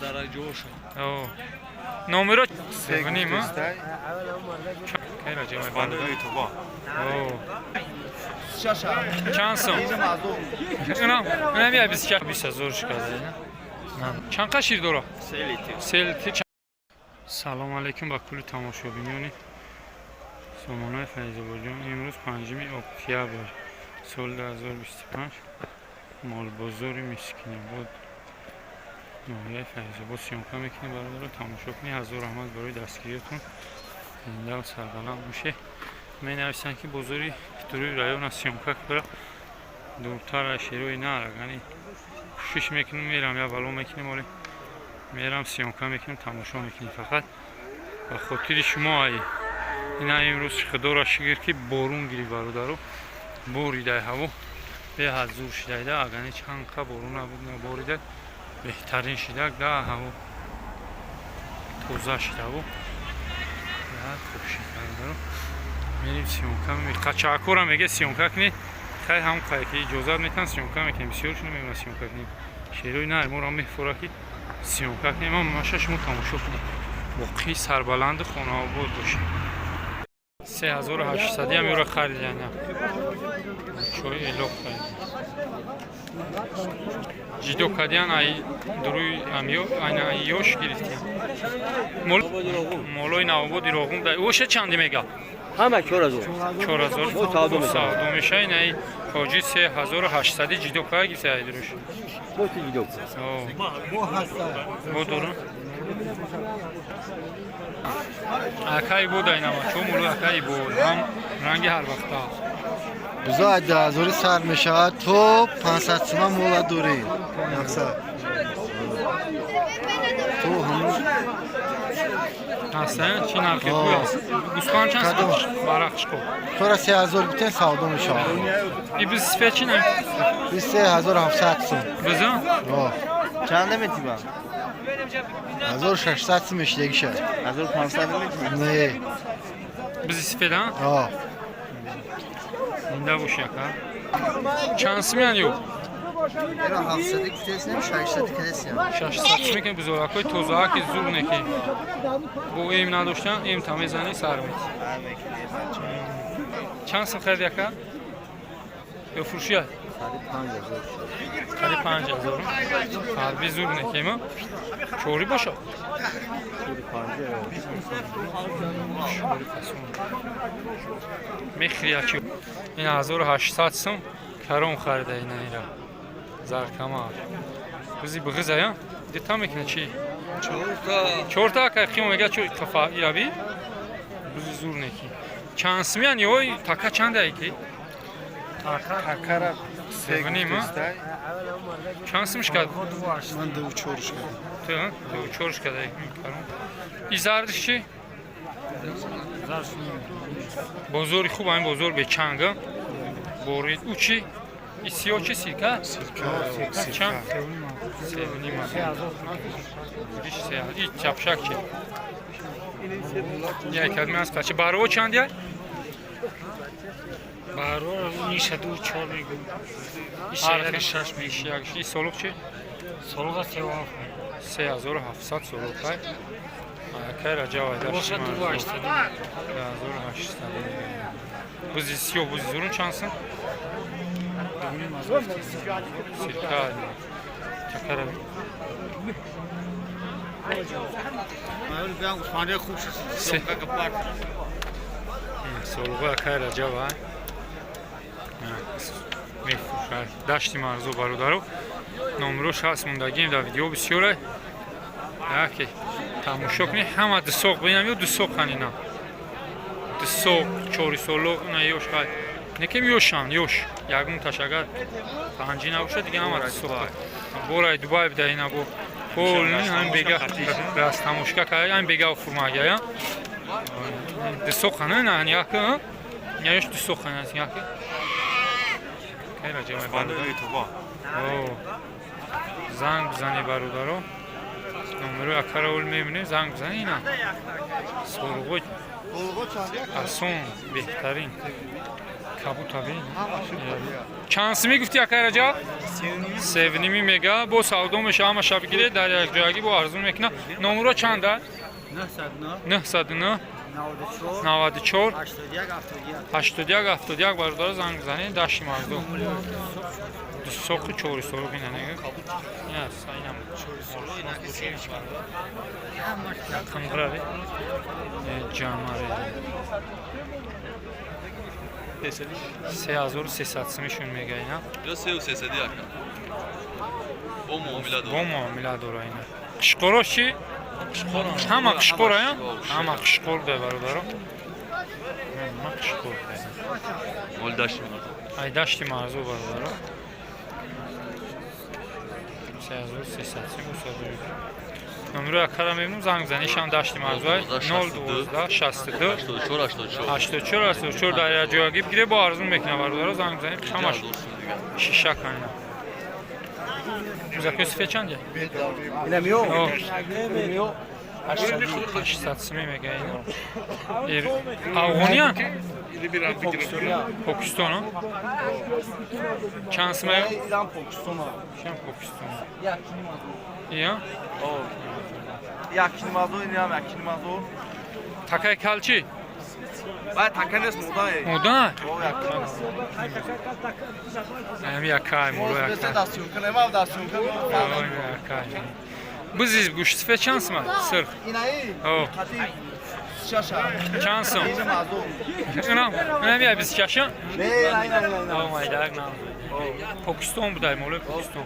Дараҷаошон. О. Номеро севним, а? Кай раҷаб? О. Чанд сум? Унам я 20 000 шикарда. Чанд қа шир дора? 3 литр. 3 литр. Салом алейкум ба кулли тамошобинони сомонаи Файзобоҷон. Имрӯз 5 октябр соли 2025, молбозори Мискинобод, ноҳияи Файзобод съёмка мекунем. Бародаро, тамошо кунед. Ҳазор раҳмат барои дастгириятон. Зиндаву сарбаланд боше. Менависанд, ки бозори дуруи района съёмка кара, дуртар аз шерои нарагани. Кӯшиш мекунем, мерам, я бало мекунем, оле мерам, съёмка мекунем, тамошо мекунем. Фақат ба хотири шумо. Ай ина имрӯз, худоро шукр, ки борун гирифт, бародаро, боридай, ҳаво беҳад зур шидайда. Агани чанд қа борун набуд, наборида, беҳтарин шидак да, ҳаво тоза шидаву беҳад хуб шид. Бародаро, мерим, съёмка. Қачаакора меге съёмка кунед. Хай, ҳам қай ки иҷозат метан, съёмка мекунем. Бисёршуно мемона съёмка кунем. Шерои нар моро мефора, ки съёмка кунем. Маша шумо тамошо кунед. Боқӣ сарбаланду хонаобод бошед. 3800 ам ёра харидана. Чои элоқ харид. Ҷидо кардиян, ай дуруи амё, айна ёш гирифтем. Молои Навободи Роғун да. Оша чанди мега? Ҳама 4000. 4000. Бо савдо мешавад. Савдо меша. Инаи ҳоҷи 3800 ҷидо кара гирифта ай дуруш. Боти ҷидо. О. Бо дорам. Акай буд, айнама чо мулу акай буд ҳам ранги ҳар вақта. Бузо аз 10 ҳазорӣ сар мешавад то 500 сима мола дорем. Мақсад. То ҳамун. Ҳастан чӣ нархи О. хуй аст? Гӯсфанд чанд? Кадом? Барахшко. Тора 3000 битен, савдо мешавад. И биз сифет чӣ на? 3700 сум. Биза? О. Чанда метиба? 1600 сум мешидагиша. 1500 метиба? Не. Бизи сифет, а? О. Зинда боши, ака. Чанд сумян ё? Era 700 гуфтесинем, 600 кадесиям. 600 сум ки бузоракҳои тозааки зур неки. Бо эм надоштан, эм та мезанӣ, сар мети. Чанд сум хариди, ака? Ё фурӯшия? Қариб 5000. Ҳарби зур некема? Чорӣ боша? Чорӣ фасон. Мехӯри ачи. Ин 1800 сум каром харида ина ира. Заркамар. Бизи бғиза я? Дита мекуна чи? Чорта, ака, қимо мега чо қафа ираби? Бизи зур неки. Чанд сумян ёй така чанда ки? Такара. Севним, а? Чанд сумш кард? Ман ду чорш кардам. Ту, а? Ду чорш карда каром. И зардиш чи? Бозори хуб, ҳамин бозор бечанга. Борид. У чи? И сиё чи, сирка? Чанд? Севним. Диш се. И чапшак чи? Я кадми аз қачи. Баро чанд я? Баро ниша ду чор мегӯм. Ҳар Шаш мегӯм. Як и солуқ чи? Солуға севу ҳафт. 3700 солуқ ай. Акай Раҷаб айдар. Боша 2800. 1800. Бузи сиё, бузи зурун чанд сум? Сирка. Чакара. Се. Солуға акай Раҷаб ай. Мефурӯшад. Дашти Марзо, бародаро. Номрош ҳаст, мондагием дар видео бисёре. Яке тамошо кунед, ҳама дусоқ бинам ё дусоқ ҳанина. Дусоқ, чорисолоқ, на ёш хай. Некем ёшан, ёш. Ягон таш агар панҷи набошад, дига ҳама дусоқ. Борай Дубай буда ина бо. Полни ҳамин бега раст тамошка кард, ҳамин бега фурмага, я. Дусоқ хана на яка. Я ёш дусоқ хана яка. Кай раҷаб бародар. О. Занг бизани, бародаро. Номерои акара ол мебинем, занг бизани ина. Сурғуй осон, беҳтарин. Кабута бин. Чанд сими гуфти, акай Раҷаб? Севними мега. Бо савдо меша, ҳамаша бигире дар якҷоягӣ, бо арзун мекуна. Номеро чанда? 909 94 81 71. Бародаро, занг бизанед. Дашти Марзу, дусоқи чорисоруқ ина нега. Ин инам қанғираре ҷамаре 3300 симишон мега ина. Ё сеу сесади, ака. Бо муомила Бо дорад. муомила дора ина. Қишқоро чи? Ҳама қишқора, ҳама қишқор да, бародаро, ҳама қишқор. Мол дашти Марзу. Ай дашти Марзу, бародаро, 3300 сим усадури. Номеро акара мебинам, занг зани. Ишам дашти Марзуай. 012 62 84 84. 84 84. Дар якҷоягӣ бигире, бо арзун мекунам. Бародаро, занг бизанед. Ҳамаш шиша кайна. Музакои сифе чанд? Инамиё. 800 сими мега ина. Афғония? Покистон. Чанд сима? Иран, Покистон. Шам Покистон. Ия? Як нимазо, инам як нимазо. Такай калчи? Бай така нест, мода. Мода? О, як. Ам якай муро якай. Дастюнка, нема дастюнка. Якай. Бизи гӯшти сифе чанд сима? Сирх. Инаи? О. Қати шаша. Чанд сум? Нимазо. Инам, инам я биз чаша? Не, ина, ина, ина. О, майдак нам. Покистон будай, молои Покистон.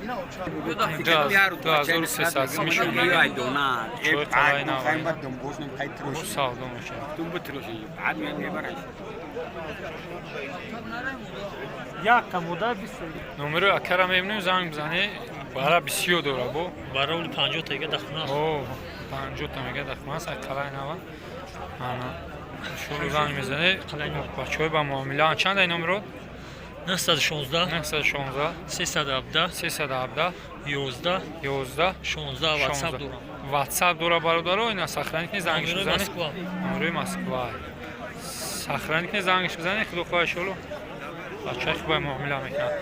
2300 сими шуд. Чой қалай нав. Савдо мешавад. Як камода бист. Номерои акара мебинем, занг бизанӣ. Бара бисёр дора бо. Бароли 50 тега дахна. О, 50 та мега дахна аст, ай қалай нава. Ана. Шуру занг мезанӣ. Бачаҳои ба муомила. Чанд ай номеро? 916 916 317 317 11 11 16. WhatsApp дорам. WhatsApp дора, бародаро, ина сохранить кунед, зангиш Номерои бизанед. Москва. Номерои Москва. Сохранить кунед, зангиш бизанед, худо хоҳад, иншоалло. Бачаҳои хуб муомила мекунад.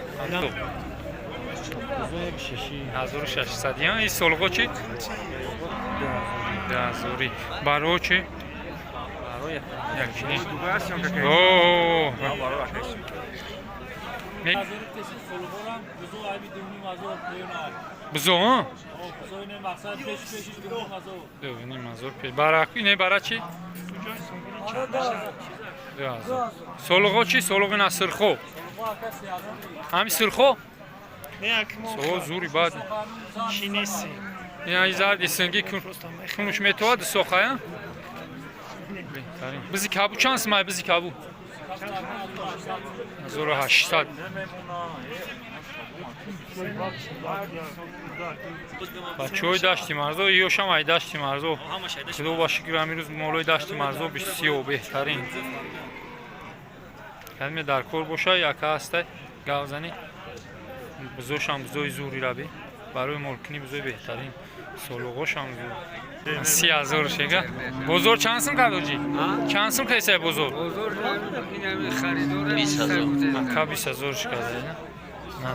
1600 ян. И солғо чи? Даҳазорӣ. Баро чи? Якчини. О, бузо, а? 2500 пеш. Бара ине бара чи? 2000. Солғо чи? Солғи на сирхо. Ҳами сирхо? Со зури бад. Чи неси? Ина зарди синги кунуш метовад сохая? Беҳтарин. Бизи кабу чанд симай, бизи кабу? 1800. Бачаҳои дашти Марзо, ёшам ай дашти Марзо. Худо ба шукр, амирӯз молои дашти Марзо бисёр беҳтарин. Кадме дар кор боша, яка ҳастай, гав занӣ. Бузошам бузои зури раби. Барои молкунӣ бузои беҳтарин. Солуғошам зур. 30 000 шега. Бозор чанд сум кардоҷи? Чанд сум кайсай бозор? 20 000. Ака 20 000 шикарда. На.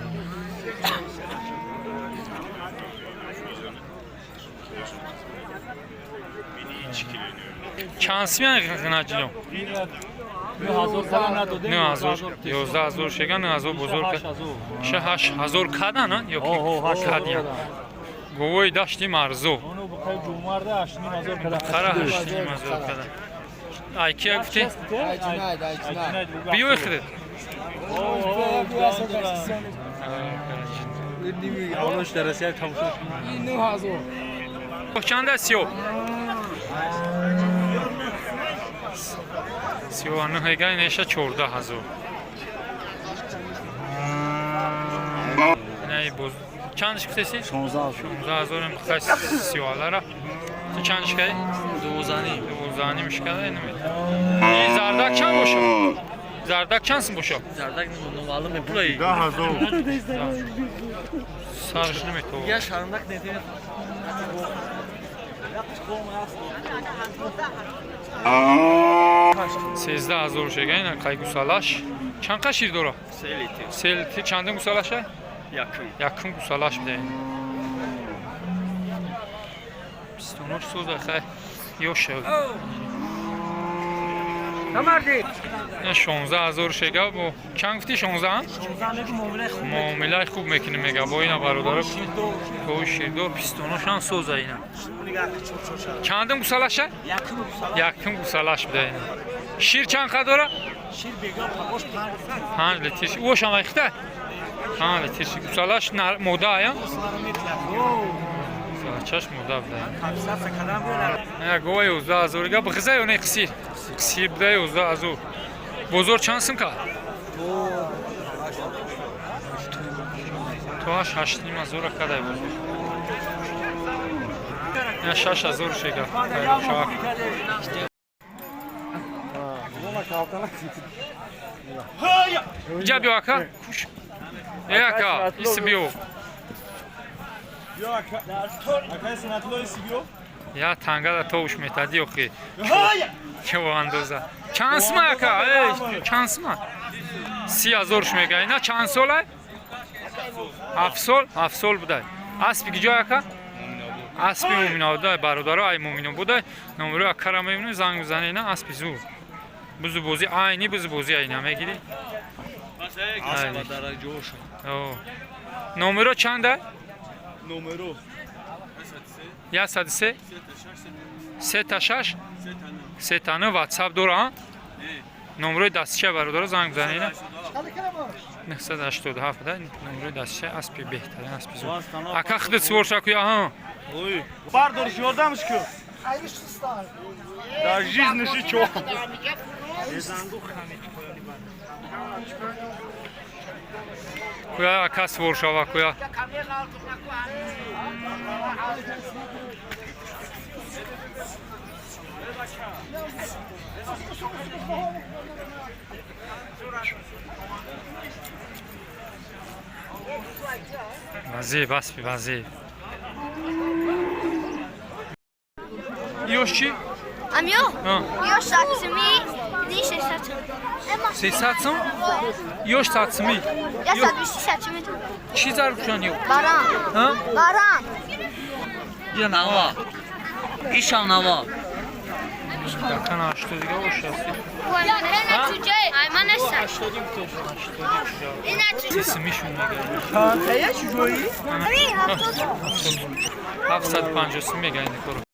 Чанд сумян ғинаҷино? 9000, 11 000 шега, 9000 бозор. Ша 8000 кадана ё ки кадия? Говои дашти Марзо. Қара 8500 када. Ай кия гуфтӣ? Биёй худет. Авлош дар Россия тамошо. Чанд аст сиёб? 39 га, инеша 14 000. Инаи боз чандш гуфтеси? 16 000 им хай сиёалара. Ту чандш кади? Дувозани. Дувоздаҳним шикада инаме. И зардак чанд боша? Зардак чанд сум боша? Зардак номаълум пулай. Сарш наметова. Я шармдак не. 13 000 шега. Ина қай гусалаш чанд қа шир дора? 3 литр. 3 литр. Чандин гусалаша? Якум. Якум гусалаш буда. Пистонаш соза, хай ёша. Ина 16 000 шега. Бо чанд гуфти, 16? Муомилаи хуб мекунем, мега, бо ина бародаро. Гови ширдор, пистонашам соза. Ина чандум гусалаша? Якум гусалаш буда. Ина шир чанд қа дора? 5 литр. Ошам айхта 5 литр. Гусалаш мода ая, гусалачаш мода буда. Ина гова 11 000 га. Бғиза ё не қисир? Қисир буда, 11 000. Бозор чанд сум кард? То 8 8,5 ҳазора кадай бозор. Ина 6 000 шега. Шавак. Иҷа биё, ака. Куш. Э, ака, иси биё. Я тангада товуш метади охи. Чо андоза. Чанд сума, ака? Эй, чанд сума? 30 000 мега. Ина чанд сола? 7 сол, 7 сол будай. Аспи киҷо, ака? Аспи Муминобода, бародаро, ай Муминобода. Номерои акара мебинед, занг бизанед. Ина аспи зур. Бузубозӣ, айни бузубозӣ, айна мегирӣ. Асба дараҷоша. О. Номеро чанда? Номеро. 103 36 39. Ватсап дора, а? Номерои дастча, бародаро, занг бизанед. Ина 987 да номерои дастча. Аспи беҳтарин, аспи зур. Ака, худат сувор шакуя, ҳа. Бардорш, ёрдамш ку. Дар жизни чо. Куя, ака, сувор шава, куя. Вазиб, аспи вазиб. Ёш чӣ? Амё? А. Ё сатсми, ни 600. 300 сум? Ёш сатсми? Я садвисти сатсми. Чӣ заруршон ё? Баран. А? Баран. Ира нава. Ишам нава. Дакана 80 дига ош аст. Ина чуҷа? Ай ман нест. Ина чуҷа? Сисмишон мега. Ами 70. 750 сум мега ин коро.